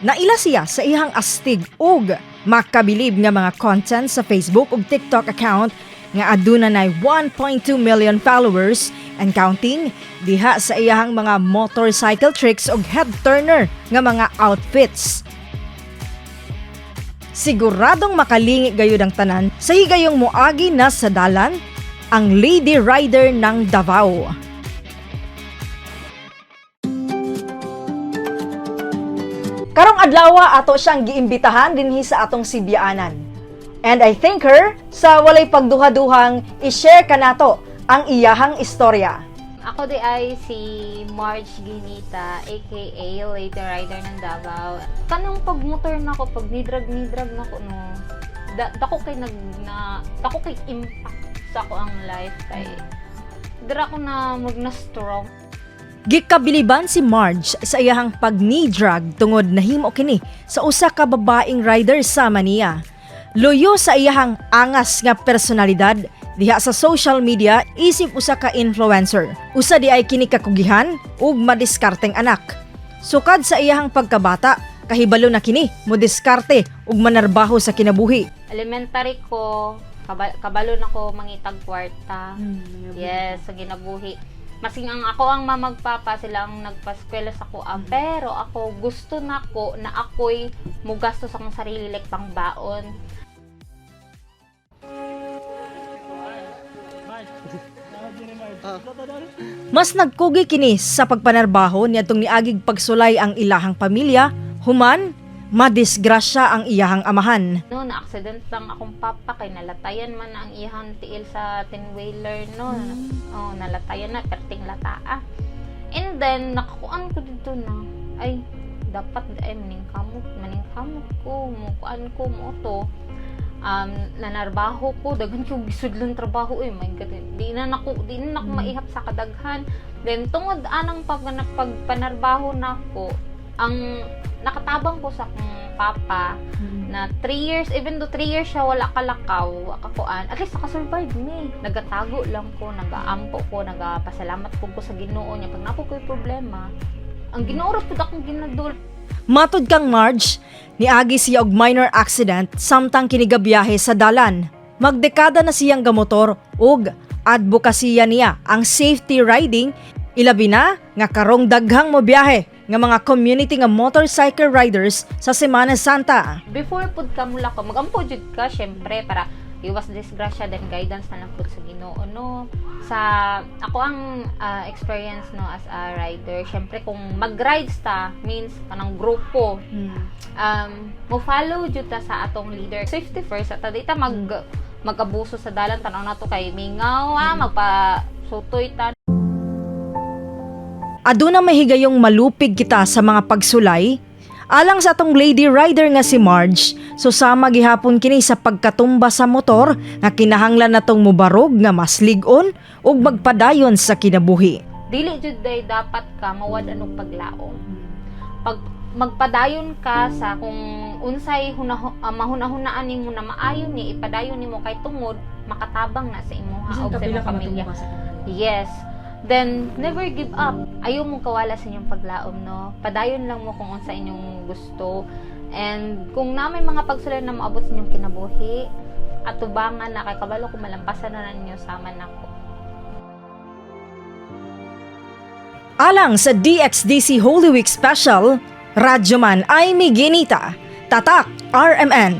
Naila siya sa iyang astig ug makabilib nga mga content sa Facebook ug TikTok account nga aduna nay 1.2 million followers and counting diha sa iyang mga motorcycle tricks ug head turner nga mga outfits. Siguradong makalingi gayud ang tanan sa higayong moagi na sa dalan ang Lady Rider ng Davao. Karong adlaw, ato siyang giimbitahan dinhi sa atong sibyaanan. And I thank her sa walay pagduha-duhang i-share kanato ang iyahang istorya. Ako diay si Marge Ginita, aka Lady Rider ng Davao. Kanang pagmotor na ko, pag nidrag-nidrag na ko, no, dako kay nag, na, dako kay impact sa akoang life kay dira ko na mag na strong. Gikabiliban si Marge sa iyahang pag-knee drag tungod nahimo kini sa usa ka babaeng rider sama niya. Luyo sa iyahang angas nga personalidad diha sa social media isip usa ka influencer. Usa diay kini kakugihan ug madiskarteng anak. Sukad sa iyahang pagkabata, kahibalo na kini mo diskarte ug manarbaho sa kinabuhi. Elementary ko, kabalo na ko mangitag kwarta. Yes, sa ginabuhi. Masing ang akoang mama ug papa, sila ang nagpaskwela sa akoa. Pero ako, gusto na ko na ako'y mugasto sa akong sarili, like pang baon. Mas nagkugi kini sa pagpanarbaho niadtong niagig pagsulay ang ilahang pamilya, human madisgrasya ang iyahang amahan. No, na-accident lang akong papa kay nalatayan man ang iyang tiil sa 10-wheeler, no. Oh, nalatayan na, perting lataa. And then nakakuan ko dito na ay dapat ay maningkamot ko, mukuan ko mo to. Nanarbaho ko, daghan ko gisudlan trabaho eh. My God, di na nako maihap sa kadaghan. Then tungod anang pagpanarbaho nako, ang nakatabang ko sa akong papa na 3 years, even though 3 years siya wala kalakaw, wala kakuan, at least nakasurvive mi. Nagatago lang ko, nagaampo ko, nagapasalamat ko sa Ginoo niya. Pag napo ko'y problema, ang Ginoo ra pud akong ginadul. Matud kang Marge, niagi siya og minor accident samtang kinigabiyahe sa dalan. Magdekada na siyang gamotor ug advokasya niya ang safety riding, ilabi na nga karong daghang mobiyahe nga mga community nga motorcycle riders sa Semana Santa. Before pud ka mula ko, magampo jud ka syempre para iwas disgrasya, then guidance na lang pud sa Ginoo, no. Sa ako ang experience, no, as a rider, syempre kung mag-rides ta means kanang grupo, mo follow jud ta sa atong leader. Safety first, at di ta mag-abuso sa dalan. Tan-aw nato kay mingaw, magpa sutoy ta. Aduna mahigayong malupig kita sa mga pagsulay. Alang sa atong lady rider nga si Marge, susama gihapon kini sa pagkatumba sa motor nga kinahanglan natong mubarog nga mas lig-on ug magpadayon sa kinabuhi. Dili jud day dapat ka mawad-an og paglaom. Pag magpadayon ka sa kung unsay mahunahunaan nimo na maayo ni ipadayon nimo kay tungod makatabang na sa imuha og sa imong pamilya. Yes. Then never give up. Ayaw mo kawala sa inyong paglaom, no. Padayon lang mo kung unsa inyong gusto. And kung na may mga pagsulay na moabot sa inyong kinabuhi, atubangan na kay kabalo kung malampasan na ninyo sama nako. Alang sa DXDC Holy Week Special, Radyoman Amy Ginita, Tatak RMN.